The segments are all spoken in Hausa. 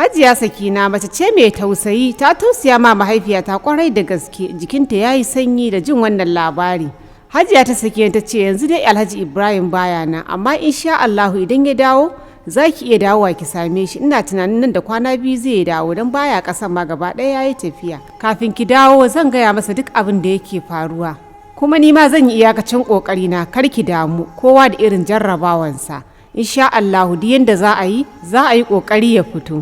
Hajiya Sakina mace ce mai tausayi, ta tausaya ma mahaifiyata kwarai da gaske, jikinta ya yi sanyi da jin wannan labari. Hajiya ta Sakina ta ce yanzu dai Alhaji Ibrahim baya nan, amma insha Allahu idan ya dawo za ki iya dawowa ki same shi. Ina tunanin nan da kwana 2 zai dawo don baya kasan ma gaba ɗaya ya yi tafiya. Kafin ki dawo zan gaya masa duk abin da yake faruwa. Kuma ni ma zan yi iyakacin ƙoƙarina, kar ki damu, kowa da irin jarrabawansa. Insha Allahu duk yanda za a yi, za a yi ƙoƙari ya fito.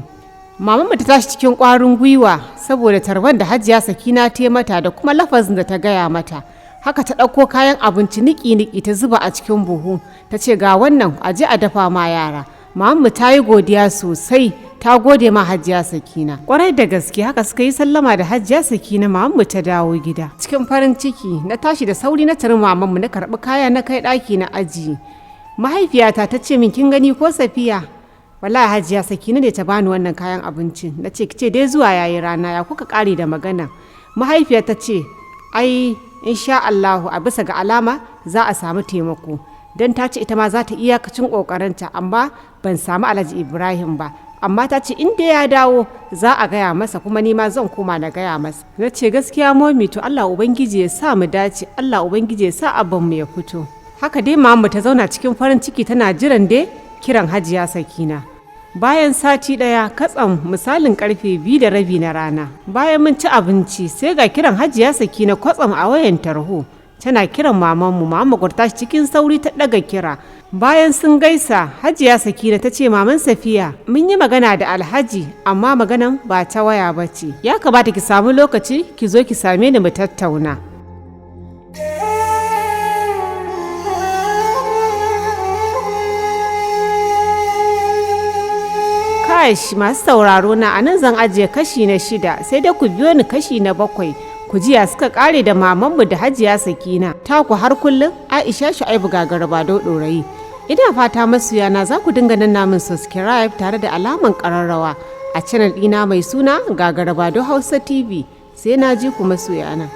Mamanmu ta tashi cikin ƙwarin gwiwa saboda tarban da Hajiya Sakina ta mata da kuma lafazin da ta gaya mata. Haka ta ɗauko kayan abinci niki-niki ta zuba a cikin buhu, ta ce ga wannan a je a dafa ma yara. Mamanmu ta yi godiya sosai, ta gode ma Hajiya Sakina. Kwarai da gaske haka suka yi sallama da Hajiya Sakina, mamanmu ta dawo gida. Cikin farin ciki na tashi da sauri na tari mamanmu, na karɓi kaya na kai ɗaki na ajiye. Mahaifiyata ta ce min kin gani ko Safiya? Wallahi Hajiya Sakina ne ta bani wannan kayan abincin. Na ce kice dai zuwa yayi rana ya kuka kare da magana. Mahaifiya ta ce ai insha Allahu a bisa ga alama za a samu taimako. Don ta ce ita ma za ta iyakacin kokarinta, amma ban samu Alhaji Ibrahim ba. Amma ta ce in dai ya dawo za a gaya masa, kuma ni ma zan koma na gaya masa. Na ce gaskiya momi, to Allah Ubangiji ya sa mu dace, Allah Ubangiji ya sa abban mu ya fito. Haka dai mamu ta zauna cikin farin ciki tana jiran dai kiran Hajiya Sakina. Bayan sati ɗaya katsam misalin karfe 2:30 na rana, bayan mun ci abinci sai ga kiran Hajiya Sakina kwatsam a wayan tarho. Tana kiran mamanmu, mamanmu ta cikin sauri ta ɗaga kira. Bayan sun gaisa, Hajiya Sakina ta ce maman Safiya, mun yi magana da Alhaji amma maganan ba ta waya ba ce. Ya kamata ki samu lokaci ki zo ki same ni mu tattauna. Kash, masu sauraro na, anan zan ajiye kashi na 6, sai dai ku biyo ni kashi na 7 ku jiya suka kare da mamanmu da Hajiya Sakina. Taku har kullum Aisha Shu'aibu Gagaraba Ɗorayi. Ina fata masoyana za ku dinga nanna min subscribe tare da alaman ƙararrawa a channel ɗina mai suna Gagarabado Hausa TV. Sai na ji ku masoyana.